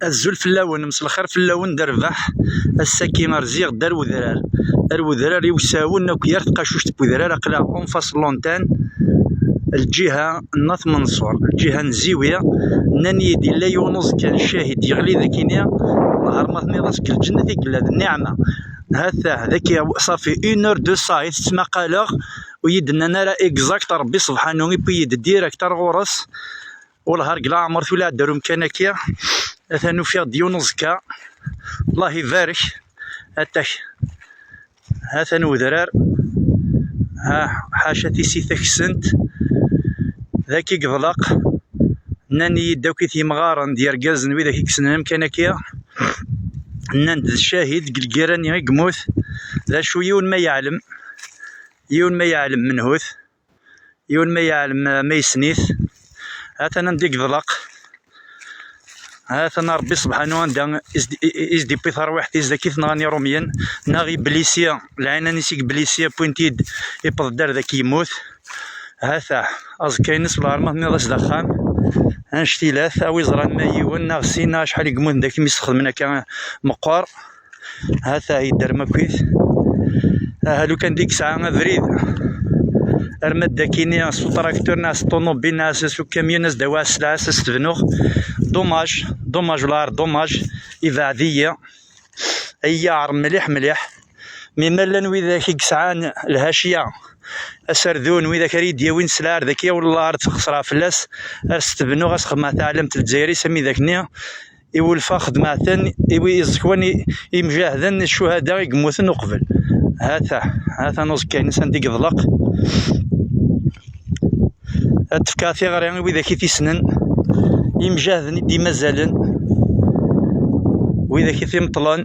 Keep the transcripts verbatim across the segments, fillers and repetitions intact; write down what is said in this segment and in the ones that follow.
Azul fell-awen, mselxir fell-awen, d rrbeḥ. Ass-agi rziɣ-d ar wedrar, ar wedrar iwsawen akk, yar tqacuct n wedrar, aql-aɣ en face n l'antenne, lǧiha n At Menṣur, lǧiha n Ziwi. Nnan-iyi-d yella yiwen uẓekka n ccahid yeɣli dagini, lherma tenniḍ-as deg lǧennet i yella, d nniɛma. Hatah, dagi, ṣafi une heure de ça i tettmaqaleɣ, ur yi-d-nnan ara exact, Rebbi subḥanu iwwi-yi-d direct ar ɣur-s. Wellah ar deg leɛmer tura iɛedda ar umkan-agi. Atan ufiɣ-d yiwen uẓekka. Allah ibarek. Atak. Atan udrar. Ha, ḥaca tisita ksent. Dagi i yeḍleq. Nnan-iyi-d akk-it yimɣaren d yergazen widak i yessnen amkan-agi. Nnan-d d ccahid deg lgirra-nni i yemmut. D acu, yiwen ma yeɛlem, yiwen ma yeɛlem menhut, yiwen ma yeɛlem, ma yessen-it. Atan anda i yeḍleq. Atan Rebbi subḥanu anda is-, i-, i-, is-d-iwwi tarwiḥt-is dagi, t-nɣan Irumyen, neɣ iblisi, lɛinani-s i iblisi, wwin-t-id, iwweḍ-d ar dagi yemmut. Hata, aẓekka-ines lɣerma tenniḍ-as d axxam. Annect-ilat, a wi ẓran ma yiwen, neɣ sin, neɣ acḥal i yemmuten dagi mi s-xedmen akka meqqer. Hata yedder makit. Aha, lukan di yesɛa abrid arma d akini s utraktur neɣ s ṭunubil neɣ s ukamyun, as-d-awiɣ sselɛa-s, as-tebnuɣ. Dommage, dommage, wellah ar dommage, ibeɛd-iyi. Ay yaɛer mliḥ mliḥ. Mi ma llan widak i yesɛan lhacya, aserdun, widak ara yi-d-yawin sselɛa ar daki, wellah ar txesreɣ fell-as, ar s-tebnuɣ, as-xedmeɣ taɛlamt n Lezzayer-is am widak-nni. Iwulfa xedmeɣ-ten i wi iẓekwan, i, imjahden, ccuhada i yemmuten uqbel. Hata, hata n uẓekka-ines anda i yeḍleq. Ad tefkeɣ tiɣri i widak i t-issnen, imjahden i d-imazalen, widak i t-imeṭlen,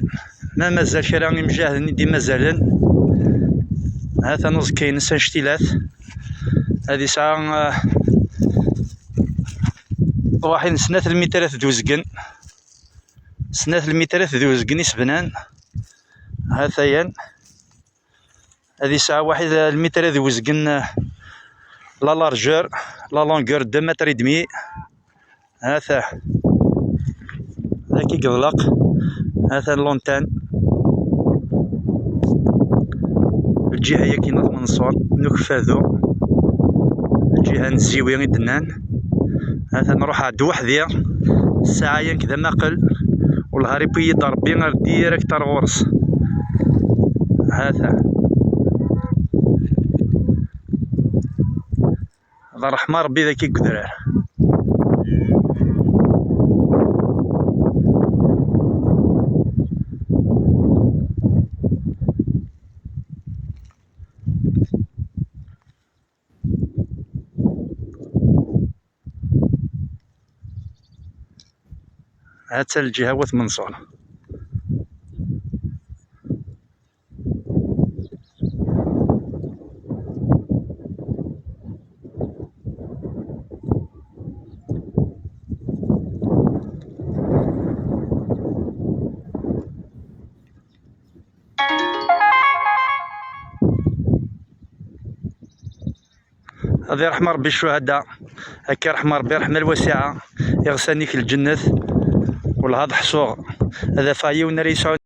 ma mazal kra imjahden i d-imazalen. Hata n uẓekka-ines annect-ilat. Ad yesɛa, ah, waḥid n snat lmitrat d uzgen. Snat lmitrat d uzgen i s-bnan. Hatayan. Ad yesɛa waḥid lmitrat d uzgen, eh, la largeur, la longueur deux mètres et demi. Hata. Dagi i yeḍleq. Hata l'antenne. Lǧiha-yagi n At Menṣur, n Ukeffadu. Lǧiha n Ziwi i d-nnan. Hata nruḥ-d weḥd-i. Ssaɛa-ya nekk d amaqel. Wellah ar iwwi-yi-d Rebbi ar direct ar ɣur-s. Hata. D ṛṛeḥma Rebbi dagi deg udrar. Ha-tt-a lǧiha n Wat Menṣur. Ad iṛḥem Ṛebbi ccuhada, akka iṛḥem Ṛebbi ṛṛeḥma lwasiɛa, iɣsan-ik lǧennet. Wellah ad ḥṣuɣ ad afeɣ yiwen ara yesɛun